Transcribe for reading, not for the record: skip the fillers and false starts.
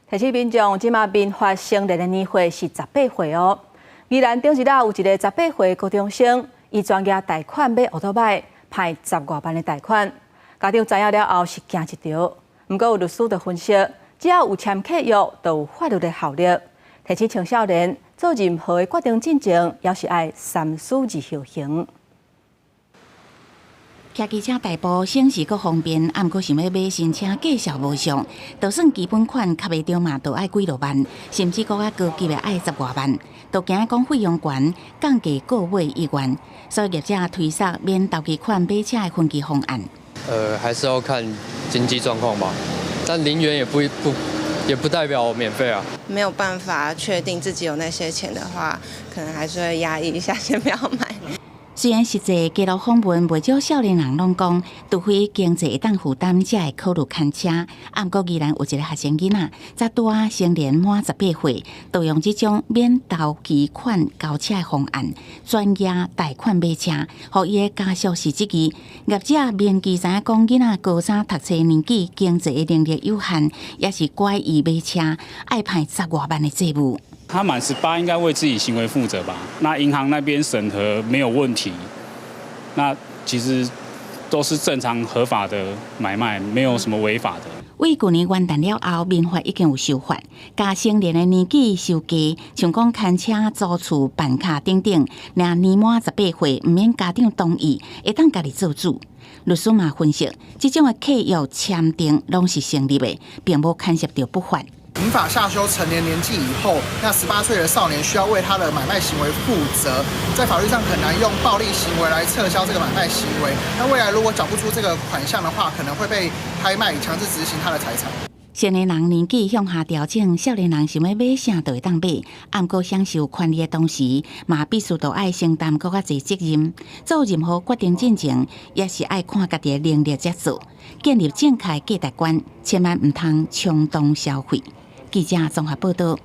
提醒民眾，這馬民法成年的年歲是十八歲哦。宜蘭頂一日有一个十八歲高中生，伊轉額貸款買歐多擺，貸十外萬的貸款。家長知影了後是驚一趒，毋過有律師就分析，只要有簽契約，就有法律的效力。提醒青少年做任何的決定進前，猶是愛三思而後行。騎機車代步省時閣方便，啊，毋過想欲買新車價數無俗，就算基本款較袂著嘛，都愛幾落萬，甚至閣較高級的愛十外萬，都驚講費用懸，降價購買意願，所以業者推捒免頭期款買車的分期方案。還是要看經濟狀況吧，但0元也不代表免費啊。沒有辦法確定自己有那些錢的話，可能還是會壓抑一下，先不要買。雖然實際街頭訪問，袂少少年人攏講，除非經濟會當負擔，才會考慮牽車。啊，毋過宜蘭有一个學生囡仔，才拄仔成年滿十八歲，就用這種免頭期款交車的方案，轉額貸款買車，予伊的家屬是質疑。業者明記知影講，囡仔高三讀冊年紀，經濟的能力有限，也是拐伊買車，愛還十外萬的債務。他滿18應該為自己行為負責吧？那銀行那邊審核沒有問題，那其實都是正常合法的買賣，沒有什麼違法的。為舊年元旦了後，民法已經有修法，共成年的年紀修低，像講牽車、租厝、辦卡等等，若年滿十八歲，毋免家長同意，會當家己做主。律師嘛分析，這種的契約簽訂攏是成立的，並無牽涉著不法。民法下修成年年紀以後，那18歲的少年需要為他的買賣行為負責，在法律上很難用暴力行為來撤銷這個買賣行為。那未來如果繳不出這個款項的話，可能會被拍賣強制執行他的財產。成年人年紀向下調整，少年人想欲買啥就會當買，毋過享受權利的同時，嘛必須都愛承擔閣較濟責任。做任何決定進前，也是愛看家己的能力才做，建立正確價值觀，千萬毋通衝動消費。記者綜合報道。